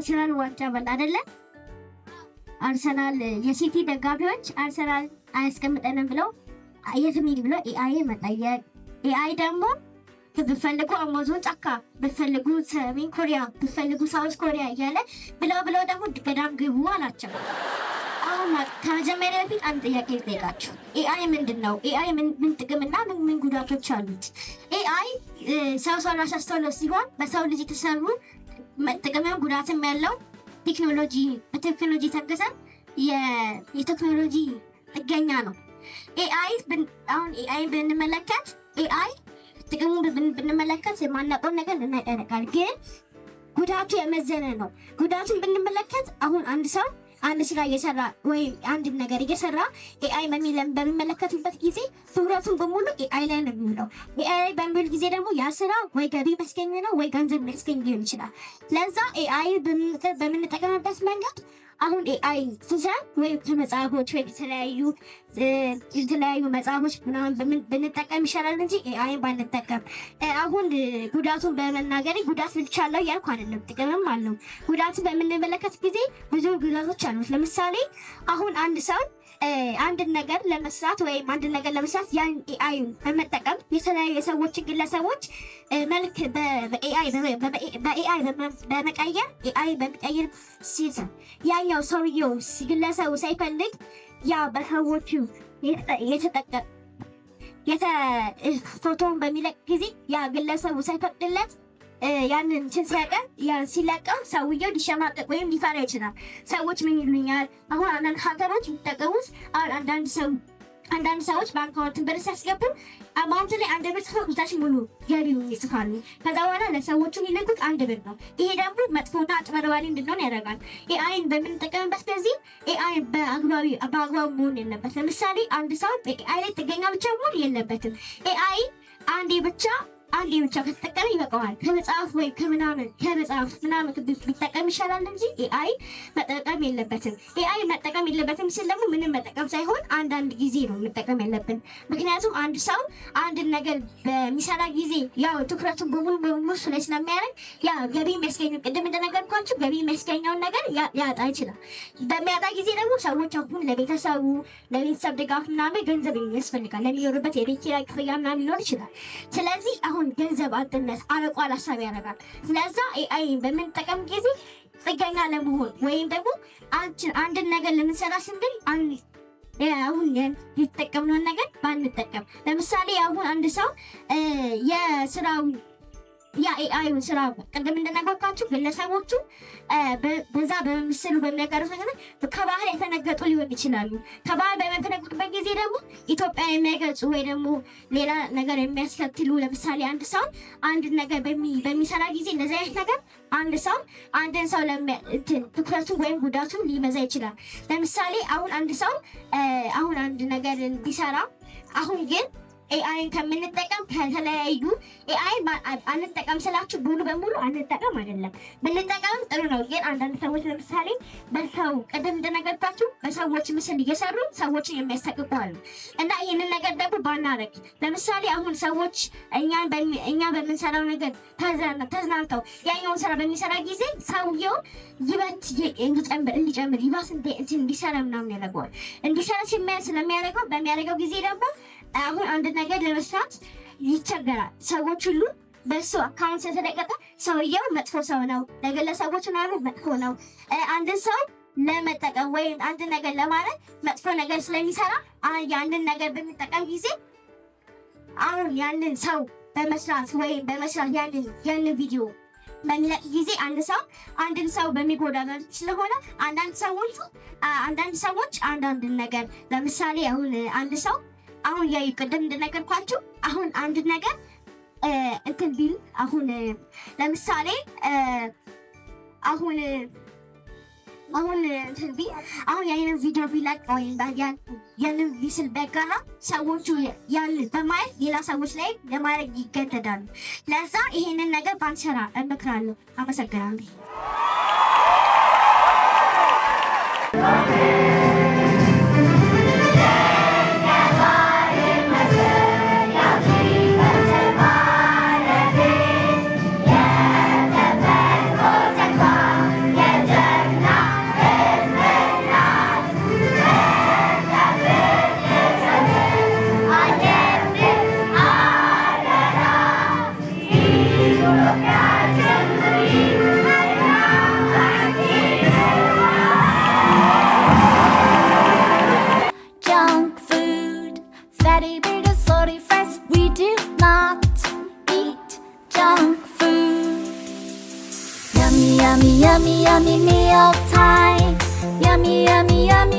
አርሰናል ዋንጫ በላ አይደለ? አርሰናል የሲቲ ደጋፊዎች አርሰናል አያስቀምጠንም ብለው የትም ሂድ ብለው AI መጠየቅ። AI ደግሞ ብትፈልጉ አማዞን ጫካ፣ ብትፈልጉ ሰሜን ኮሪያ፣ ብትፈልጉ South Korea እያለ ብለው ብለው ደግሞ ገዳም ግቡ አላቸው። አሁን ከመጀመሪያ በፊት አንድ ጥያቄ ልጠይቃችሁ። AI ምንድን ነው? AI ምን ጥቅምና ምን ምን ጉዳቶች አሉት? AI ሰው ሰራሽ አስተውሎት ሲሆን በሰው ልጅ የተሰሩ ጥቅምም ጉዳትም ያለው ቴክኖሎጂ፣ በቴክኖሎጂ የታገዘ የቴክኖሎጂ ጥገኛ ነው። AI አሁን AI ብንመለከት፣ AI ጥቅሙን ብንመለከት የማናውቀውን ነገር ልናውቅ ያደርጋል። ግን ጉዳቱ የመዘነ ነው። ጉዳቱን ብንመለከት አሁን አንድ ሰው አንድ ስራ እየሰራ ወይም አንድ ነገር እየሰራ AI በሚመለከቱበት ጊዜ ትኩረቱን በሙሉ AI ላይ ነው የሚውለው። AI ላይ በሚውል ጊዜ ደግሞ ያ ስራ ወይ ገቢ የሚያስገኝ ነው ወይ ገንዘብ የሚያስገኝ ሊሆን ይችላል። ለዛ AI በምንጠቀምበት መንገድ አሁን AI ስሰን ወይም ከመጽሐፎች ወይ የተለያዩ መጽሐፎች ምናምን ብንጠቀም ይሻላል እንጂ AI ን ባንጠቀም። አሁን ጉዳቱን በመናገሬ ጉዳት ብቻ አለው እያልኩ አይደለም፣ ጥቅምም አለው። ጉዳቱን በምንመለከት ጊዜ ብዙ ጉዳቶች አሉት። ለምሳሌ አሁን አንድ ሰው አንድን ነገር ለመስራት ወይም አንድ ነገር ለመስራት ያን AI በመጠቀም የተለያዩ የሰዎችን ግለሰቦች መልክ በ AI በመቀየር፣ AI በሚቀይር ሲዝ ያኛው ሰውየው ግለሰቡ ሳይፈልግ ያ በሰዎቹ የተጠቀ ፎቶውን በሚለቅ ጊዜ ያ ግለሰቡ ሳይፈቅድለት ያንን እንትን ሲያቀር ያን ሲለቀው ሰውየው ሊሸማቀቅ ወይም ሊፈራ ይችላል። ሰዎች ምን ይሉኛል? አሁን አንዳንድ ሀገሮች የሚጠቀሙት አሁን አንዳንድ ሰዎች ባንክ account ብር ሲያስገቡ amount ላይ 1 ብር ጽፈው ከታች ሙሉ ገቢውን ይጽፋሉ። ከዛ በኋላ ለሰዎቹ የሚልኩት 1 ብር ነው። ይሄ ደግሞ መጥፎና አጭበርባሪ እንድንሆን ያደርጋል። AI ን በምንጠቀምበት ጊዜ AI በአግባቡ መሆን የለበት። ለምሳሌ አንድ ሰው AI ላይ ጥገኛ ብቻ መሆን የለበትም። AI አንዴ ብቻ ከተጠቀመ ይበቃዋል። ከመጽሐፍ ወይ ከምናምን ከመጽሐፍ ምናምን ቢጠቀም ይሻላል እንጂ AI መጠቀም የለበትም። AI መጠቀም የለበትም ስል ደግሞ ምንም መጠቀም ሳይሆን አንዳንድ ጊዜ ነው መጠቀም ያለብን። ምክንያቱም አንድ ሰው አንድ ነገር በሚሰራ ጊዜ ያው ትኩረቱን በሙሉ በሙሉ እሱ ላይ ስለሚያደርግ ያ ገቢ የሚያስገኘው፣ ቅድም እንደነገርኳችሁ፣ ገቢ የሚያስገኘውን ነገር ሊያጣ ይችላል። በሚያጣ ጊዜ ደግሞ ሰዎች አሁን ለቤተሰብ ድጋፍ ምናምን ገንዘብ ያስፈልጋል። ለሚኖሩበት የቤት ኪራይ ክፍያ ምናምን ሊኖር ይችላል። ስለዚህ አሁን ገንዘብ አጥነት አርቆ አላሳቢ ያደርጋል። ስለዛ AI በምንጠቀም ጊዜ ጥገኛ ለመሆን ወይም ደግሞ አንድን ነገር ለምንሰራ ስንል አሁን የተጠቀምነውን ነገር ባንጠቀም። ለምሳሌ አሁን አንድ ሰው የስራው ያ AI ስራ ቅድም እንደነገርኳችሁ ግለሰቦቹ በዛ በምስሉ በሚያቀርቡት ነገር ከባህል ያፈነገጡ ሊሆን ይችላሉ። ከባህል በሚያፈነግጡበት ጊዜ ደግሞ ኢትዮጵያ የሚያገልጹ ወይ ደግሞ ሌላ ነገር የሚያስከትሉ፣ ለምሳሌ አንድ ሰው አንድ ነገር በሚሰራ ጊዜ እንደዚህ አይነት ነገር አንድ ሰው አንድን ሰው እንትን ትኩረቱ ወይም ጉዳቱ ሊበዛ ይችላል። ለምሳሌ አሁን አንድ ሰው አሁን አንድ ነገር ቢሰራ፣ አሁን ግን AI ን ከምንጠቀም ከተለያዩ AI ን አንጠቀም ስላችሁ ሙሉ በሙሉ አንጠቀም አይደለም። ብንጠቀምም ጥሩ ነው። ግን አንዳንድ ሰዎች ለምሳሌ በሰው፣ ቅድም እንደነገርኳችሁ፣ በሰዎች ምስል እየሰሩ ሰዎችን የሚያሰቅቁ አሉ እና ይህንን ነገር ደግሞ ባናረግ፣ ለምሳሌ አሁን ሰዎች እኛ በምንሰራው ነገር ተዝናንተው ያኛውን ስራ በሚሰራ ጊዜ ሰውየው ይበት እንዲጨምር እንዲጨምር ይባስ እንትን እንዲሰራ ምናምን ያደርገዋል። እንዲሰራ ስለሚያደርገው በሚያደርገው ጊዜ ደግሞ አሁን አንድ ነገር ለመስራት ይቸገራል። ሰዎች ሁሉ በእሱ account ስለተለቀቀ ሰውየው መጥፎ ሰው ነው፣ ለግለሰቦች ምናምን መጥፎ ነው። አንድን ሰው ለመጠቀም ወይም አንድ ነገር ለማድረግ መጥፎ ነገር ስለሚሰራ ያንን ነገር በሚጠቀም ጊዜ አሁን ያንን ሰው በመስራት ወይም በመስራት ያንን ቪዲዮ በሚለቅ ጊዜ አንድ ሰው አንድን ሰው በሚጎዳ መልኩ ስለሆነ አንዳንድ ሰዎች አንዳንድ ነገር ለምሳሌ አሁን አንድ ሰው አሁን ያዩ ቅድም እንደነገርኳችሁ አሁን አንድ ነገር እንትን ቢል፣ አሁን ለምሳሌ አሁን እንትን ቢል፣ አሁን ያንን ቪዲዮ ቢለቅ ወይም ያንን ምስል ቢያጋራ ሰዎቹ ያንን በማየት ሌላ ሰዎች ላይ ለማድረግ ይገደዳሉ። ለዛ ይሄንን ነገር ባንሰራ እመክራለሁ። አመሰግናለሁ። not eat junk food. Yummy, yummy, yummy, yummy meal time. Yummy, yummy, yummy.